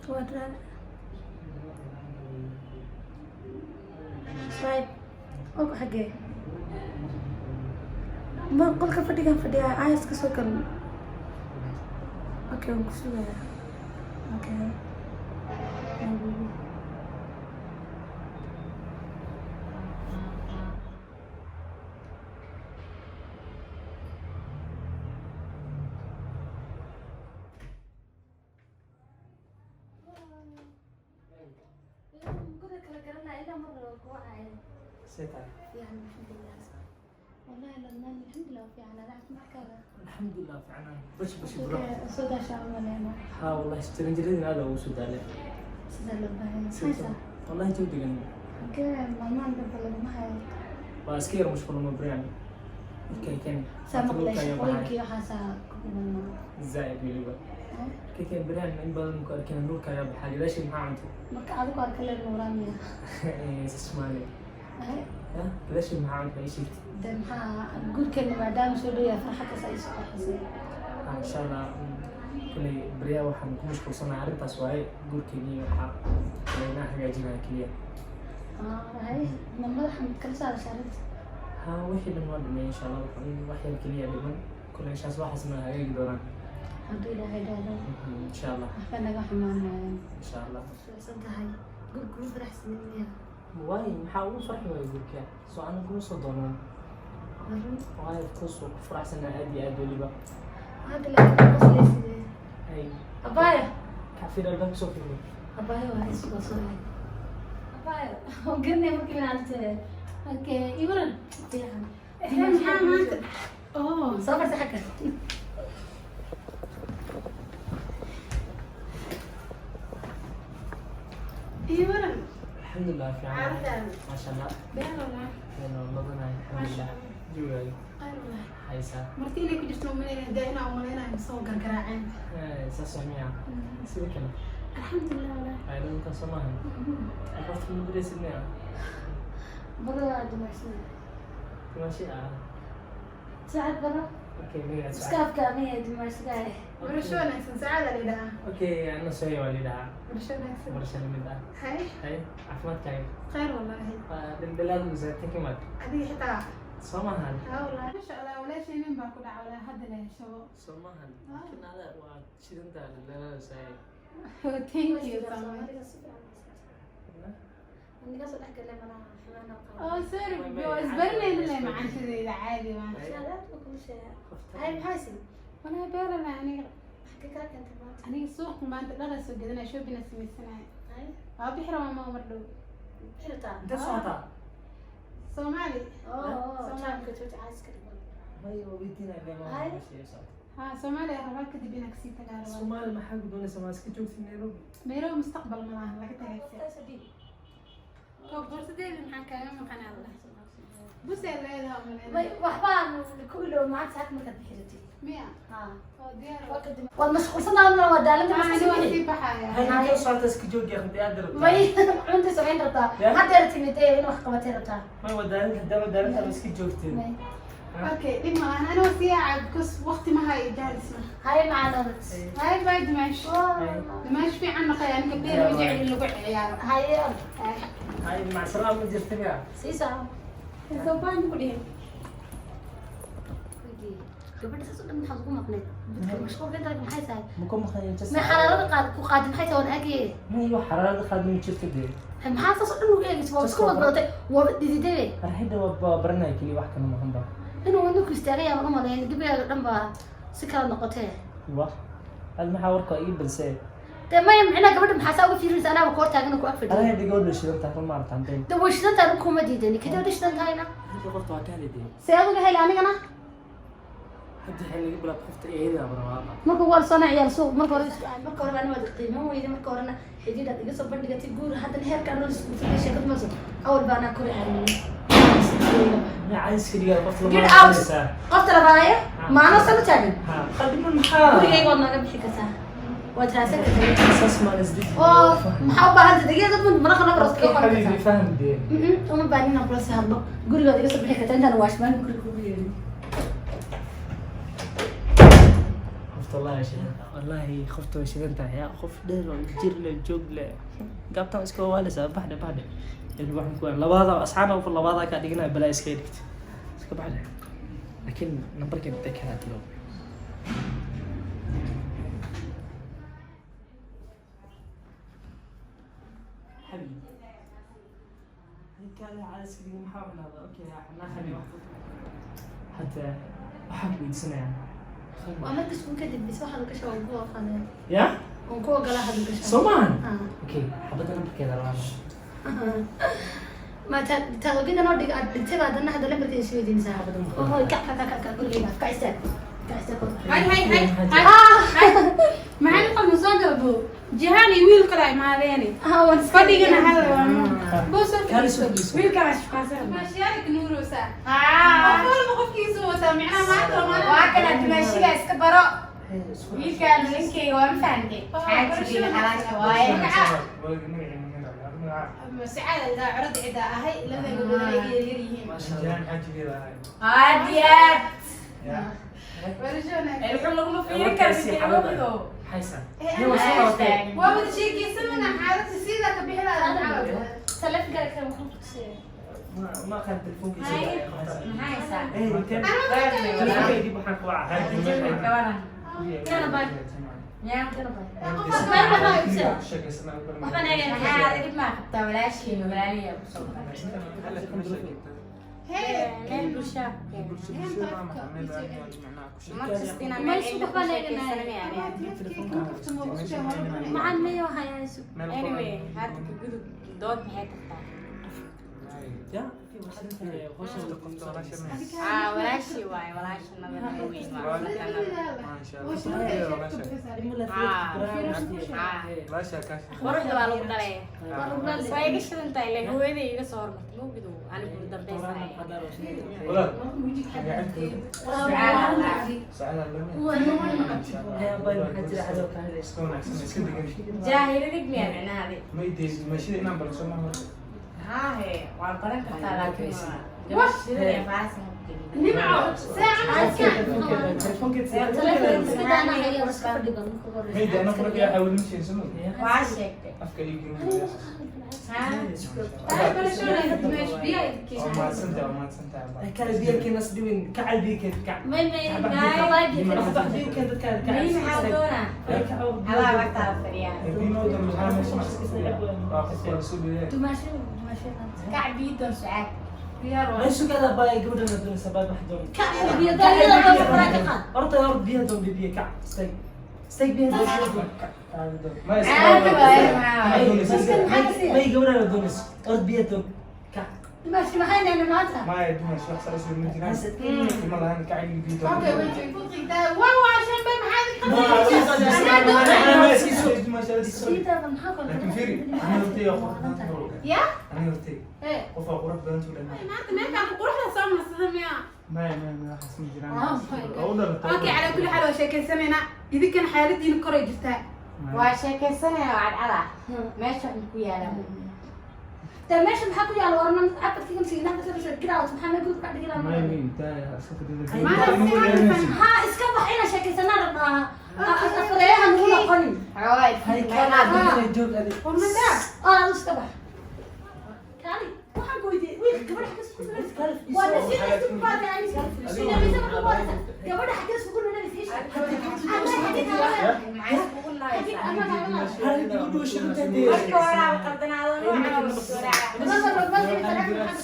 Waa Swipe. Og xagee? Ma qolka fadhigan fadhiyaa, ayas ka soo gal. Okay, waan ku sugayaa. Okay. Bye, baby. See tahay? يعني الحمد لله، والله لبنان الحمد لله في على caafimaadkaaga. Alxamdulilah, fiicnaan, bash bash bro. Soo daashaa umaleyna. Haa wallahi, jaranjaradin aad ugu soo daalay. Sida loo baahan haysaa. Wallahi jawi degan. Xagee maalmahan dambe laguma hayo? Waa iska yar mashquul ma baryan markay keen. Saa maqlay, shaqooyinkii waxaasaa ku badanaa. Zaaid weliba markay keen baryan in badan ku arkeen nuurka ayaa baxaa gadaashay. Maxaa cuntay? Marka adigu arka leen nuuraamiya. Sismaale ya gadaashay maxaa cuntay ii sheegtay? De maxaa guurkeena maadaama soo dhow yahay, farxaddaas ay soo qaxisay. Haa, insha Allah. Kuley baryaa waxaan ku mashquulsanahay arrintaas waaye, guurkeennii waxaa inaa hagaajinaya keliya. Hay, ma madaxa mid kala saarasha arrinta? Haa, wixii dhan waa dhameeyay insha Allah. Wax yar keliya dhiman kuley inshaas waxaasna hagaagi doonaan. Hadduu Ilaahay dhaado. Insha Allah. Waxba naga xumaanayaan. Insha Allah. Fiicsan tahay, guurka ugu faraxsanin miya? Waay, maxaa ugu farxi waaya guurka? Soo ana kuma soo doonaan. Arrin. Waay, of course waa ku faraxsanaa, aad iyo aad weliba. Hadda laakiin qoslaysidee? Ay. Abaya. Kafir albaabka soo fiiriyay. Abaya waa isoo soo abaya garanaya markii inaad. Okay, iwaran. Fiican. Maxaa maanta? Oh, soo farsa xagga. Iwaran. Alxamdulilah, fiican. Caadadaada. Maasha Allah. Been walaa. Wayna ladanahay, alxamdulilah, jawigaagi. Qayr walaa. Haysaa? Marti inay ku jirto umaleynaya, dee inaa umaleynaya soo gargaraaceen. Saas waa miya sida kale? Alxamdulilah walaa. Ayladankan soo maahan qofta ma baraysid miya? Badanaa dumaysana. Dimaashi ah. Saacad baro. Okay, magaca? Iskaafka amiya dumaysigaa. Barasho wanaagsan, sacaada la yidhahaa. Okay, ana sooya waa lidhahaa. Barasho wanaagsan. Barasho lamid ah. Hay. Hay, caafimaadkaaga? Khayr walaahi. Waa dhaldhalaal masaatan ka maad. Adiga xitaa. Soo maahan? Haa walaahi. Masha Allah, walaashay nin baa ku dhaca walaa hadda la heshabo. Soo maahan? Laakiin ada waa shidantaa dhaldhalaal saay. Thank you so much. Aniga soo dhex galay malaha xumaan oo qaba. Oh, sorry, waa isbaranayna le macaanshadayda caadi waan. Aad buu kuu sheegaa. Hay, maxaa si? Walaa beerala aniga. Xagee kaa keentay maanta? Aniga suuqa maanta dhara soo gadanaya, shopping sameysanaya. Hay. Waa bixi rabaa ma mar dhow. Bixirtaa. Intee socotaa? Soomaali. Oo, jaamka jooji caaska dhiman. May, waa weydiinaya. Hay. Ha, Soomaaliya rabaa kadib inaan kasii tagaa rabaa. Soomaali maxaa ku doonaysa? Maa iska joogtid Nairobi? Nairobi mustaqbal ma lahan, laga tagaysa. Oo boorsadeeda maxaa kaaga maqan alla? Busee leedaha umaleynaya. May, waxbaan ku ilow maanta saak markaad bixiratid. Miya? Haa. Oo diyaar. Waa kadib. Waad mashquulsantahay, waa daalanta. Maa ani waan Maskaxda. sii baxaya. Hay, intee socota? Iska joogi haddii aad rabtaa. May, cunta samayn rabtaa. Ya? Haddeer timid ee in wax qabatay rabtaa. May, wadaalinta haddaa wadaalinta iska joogtid. May. Okay, dhib ma lahan. Ani waan sii yaacay because waqti ma hayo jaalis ma. Hay macaan orod. Hay, bye Dimaash. Dimaash fiican naqay, aniga beer ma jecel in lagu ciyaaro. Haye orod. Hay. Hay, macsalaam ma jirta miya? Sii soco. Soo baan ku dhihin. Gabadha saas oo dhan maxaad ugu maqnayd? Dadka mashquulka inta maxay tahay? Ma ku maqan just. Ma xaraarada qaad ku qaadi maxay tahay waan aagay. May, wax xaraarada qaad ma jirto dee. Maxaa saas oo dhan ugu eegaysa? Waa isku wadbadatay, waa dhididay. Farxidda waa baranaya keliya, wax kale mahan ba. Inuu wadninku istaagay aan u malayn, gabadhaaga dhan baa si kala noqotee. Wah, ad maxaa warka ii balsee? Dee maya, micnaha gabadha maxaa saa uga fiirinaysa? Anaaba koor taagan oo ku ag fadhiyo. Arahayda gabadha shidan tahay ma aragta hanteen. Dee way shidan tahay, kuma diidani kadib way shidan tahayna. Hadda qofta waa ka helidee. See adiga heli anigana? Hadda waxay laga bilaab qofta eeyadaa barwaaqo. Marka waa soo ciyaar suuq marka hore marka hore baan waad qiiman weyday, marka horena xidhiidhaad iga soo bandhigatay guur, haddana heerka anoo isguursaday sheekad maso awal baanaa kori aaminay. Ma cayska dhigaa qofta lama Get out. Qofta labaaya maano sano taagan. Ha, qalbima maxaa? Gurigayga waad nooga bixi kartaa, waad raadsan kartaa. Saas maan isdij. Oo maxaa u baahan tahay dad maraqa nabar iskaga qoran Xabiibi kartaa. Faham dee. Uma baahin inaan kula sii hadlo, gurigaad iga soo bixi kartaa intaan waashmaan guriga kugu yeerin. Qofta Wallahi shidan, wallahi qofta way shidan tahay. Yaa qof dheer oo jir leh, joog leh, gaabtan iska waaleysaa. Baxdhe, baxdhe, ilmi waxaan ku labaada asxaana ufur, labaada kaa dhiganaya, balaa iskaga dhigta, iska baxdhe. Laakiin nambarkan intee ka raadilo? Xabiib, ninkaada cadaska dhigin, maxaa cunaada? Okay, xanaaqani wax hadda waxaan ku weydiisanayaa. Waa marka isku kadib bis waxaad gashaa, waan ku aqaanaya. Ya. Waan ku ogolaa hadal gashaa. Soo maahan? Ah. Okay, xabadda nambarkeeda lama. Ma ta taadogida noo dhig, aad dhigtay baa haddana hadda lambarkeeda is weydiinaysaa. Oh, kac kac kac kac, gurigeyga kac, istaag, kac, istaag. Hay hay hay hay. Maxay noqon soo galbo? Jihaan iyo wiil kale ay imaadeeni. Ah, waan iska Fadhigana hal waa. Boos. Kaali soo fadhiiso. Wiilkaan shaqaansan. Maashiyaalka nuurosa. Haa. Qof walba qofkiisu wataa, micnaha maanta waa maalin. Waa kana dumaashiga iska baro. Wiilkaan ninkeyga waa, ma fahantay? Xaajigeena xalaasha waaye. Sacaada ilaa curada cidaa ahay, labada gabdhood ay iga yaryar yihiin. Maasha Allah. Aad iyo aad. Barasho wanaagsan. Ilxun laguma fiirin karo midkeeda. Haysan. Eh, Nin waa soo qabatay. Waa wada sheekeysanana, xaaladda sidaa ka bixi lahaa maxaa waaye? Taleefanka kale waxaan ku tusaya. Ma aqaan telefoonkiisa. Maxaa haysaa? Eh, telefonkeyga dib waxaan ku wacaa. Gabaran. Kana baa. Yaa. Kana baa. Meel waxaa iibsada. Waxbaan eegaya. Maxaa aad dhib maa qabtaa walaashiin walaaliyaa ku soo baray. Hey. Meel bulshaa. Markastina meel Meesha cidla ku waxbaan sheekeysanaya eeganaya. aniga. Macaan mayo hayaa isu. Anyway, hadda ka gudub, dood maxay tartaa? Ya. Ah, walaashii waaye, walaasha nabad weyn waa. Quruxda waa lagu dhalay. Waa lagu dhalay. Waa iga shidan tahay, ilaa hooyaday iga soo hormartay mawgidow, anigu dambaysanaya. Jaahilidig miyaa micnaha adi? Haahe, waa baran kartaa laakiin waa gabar shidan ee faasa ha ku gelin. Nimco, saacan. Taleefanka iska daana haya, iska fadhiga marka hore. Waa sheegtay. Haa? Tahay barasho wanaagsan, dumaash biyaa idinkeena. Kale biyo nas dhibin, kacal biyo keen, kac. May may may. Wax biyo keen dadka kacal. May maxaa doonaa? Alaa wagtaa fadhiyaa. Dumaasho dumaasho. Kac biyo doon sucaad. Diyaar waa. Ma sugada baa gabadhan doonaysa baa wax doon. Kac biyo daayada baa fara ka qaad. Horta hor biyo doon, biyo kac. Istag. Istag, biyo doon. Caadi waaye maxaa waaye? May gabadhan doonaysa. Hor biyo doon. Kac. Dumaasho maxay nayna maanta? Okay, wait, wait, ku qiitaa. Waa waa shan bay, maxaa idin qabtay? Anaa doonaya. Sidaada maxaa kale? Ya? Eh, maanta meelkaan quruxda soo marsada miyaa? Okay, calaa kulli xaal waa sheekeysanaynaa. Idinkana xaaladiina koray jirtaa. Waa sheekaysanaya oo cadcad ah. Meesha wax ku yaalaan. Ta meesha maxaa ku yaala? Warman abadka kamsiga nafta ka get out, maxaa meel gurka dhigilaa? Ha iska bax, inaan sheekaysanaa rabnaa. Afareeyaha nagu noqonin. Xoogaa Hay iftiin. kana joog adi. Warmandaa. Oo iska bax. Kaali, waxaan ku weydiiyey wiilka gabadha xagga isku nabis. Waa la sii isku baatay ani. Sida marka ku horeysa. Gabadha xagga isku nabis ish. Maxay iskugu naaysaa? Ama ama. Hal gabadhu shirka dee. Marka horaa qaldanaado noocan oo soo raaca.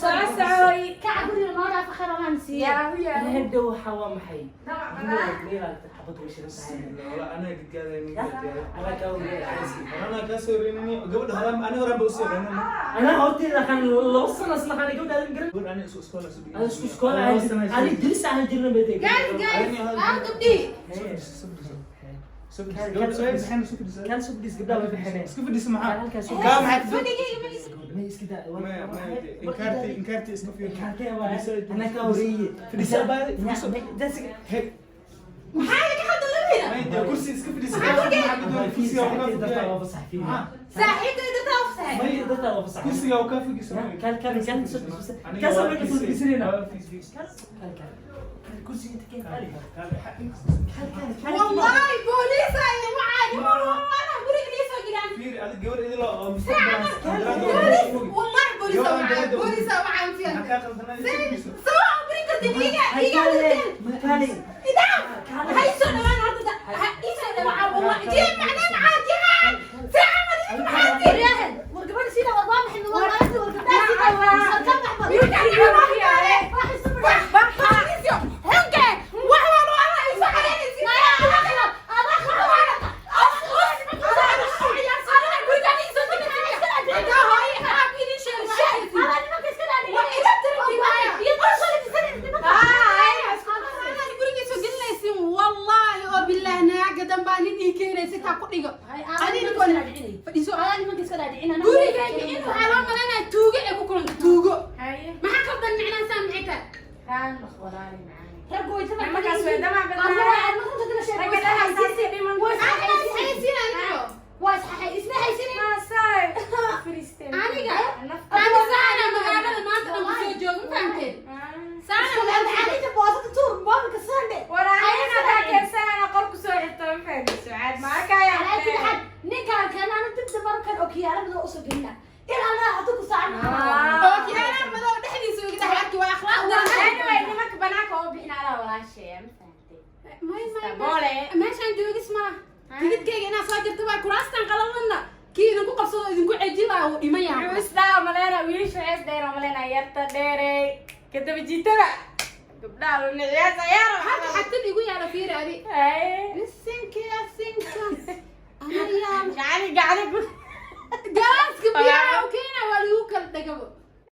Soco soco. Kaca guriga noo dhaafa, khayr amaan siiye. Yaahu yaahu. Hadda waxa waa maxay? Xabad way shidan tahay. Anaa horteyda waxaan labo sano isla qaaday gabadha aadan garan. Aan isku iskool ahaan jirnay. Ani diris ahaan jirnay bay tahay. Guys, guys, ah gabdhii. Kan soo fadhiis, gabdhaha way bixineen. Iska fadhiisa maxaa? Halkaas soo Kaa maxay Fadhigayga ma is- Ma iska daa. Inkaarti, inkaarti iska fiir. Inkaartee waaye. Anaa kaa horeeye. Fadhiisa baadi, fadhiiso. Dasiga. Hey. Maxaa idinka hadda labadiina? Kursi iska fadhiisatay. Kursiga uu kaa Dartaa fogyahay. waa fasax fiiri. Saaxiibtay dartaa u fasaxay. May dartaa waa fasax. Kursiga uu kaa fogyahay. Kaal, kaal, kaal, soo Aniga kaas waa waa fiis- soo fadhiisanayna. waa fiis- fiis. Kaal, kaal, kaal, kursiga inta keen, kaal. Kaal, Kaal, kaal, kaal. Wallahi booliis ay wacay. Ana guriga lii soo jiraan. Fiiri, adiga gabar idil oo mustaqbal. Booliis, wallahi booliis wacay. Booliis wacay fiyan. Maxaa kaa qaldanaa? Iska fadhiiso. Soo guriga kartid iga iga. Kaal, Idaa. Hay soo dhawaan horta. Ha ii soo dhawaan wallahi. Jee macnaa maxaa jiraa? Saaca maxaa jiraa? War gabadha sida war waa maxay war aragti war gabdhaha sida war ka baxba. Gurigayga in waxaa loo malaynaya tuugo ee ku kulanta tuugo. Maxaa qaldan micnaa saan maxay tahay? Raggu way tabar Markaas way dhamaan badnaa. Waa isxaxay isma haysanin. Aniga ani saana magaalada maanta dhan kusoo joogo, ma fahamteen? Saana magaalada. Maxaa boosada tuur moobilka sande. Ninkaan keenaana dib damarkan okiyaala madow usoo gelina ilaa anaa hadu ku saacan. Oo kiyaana madow dhexdiisa uga dhex arki waa akhlaaq daran. May may may, meeshaan joogis ma laha. Tigidkayga inaad soo jirto waa kuraastan qalalanna kii idinku qabsado oo idinku ceji baa uu dhiman yahay. Halka xagtan igu yaala fiiri adi. Bisinka sinka. Ana yaa galaaska biyaha u keena waa lagu kala dhagabo.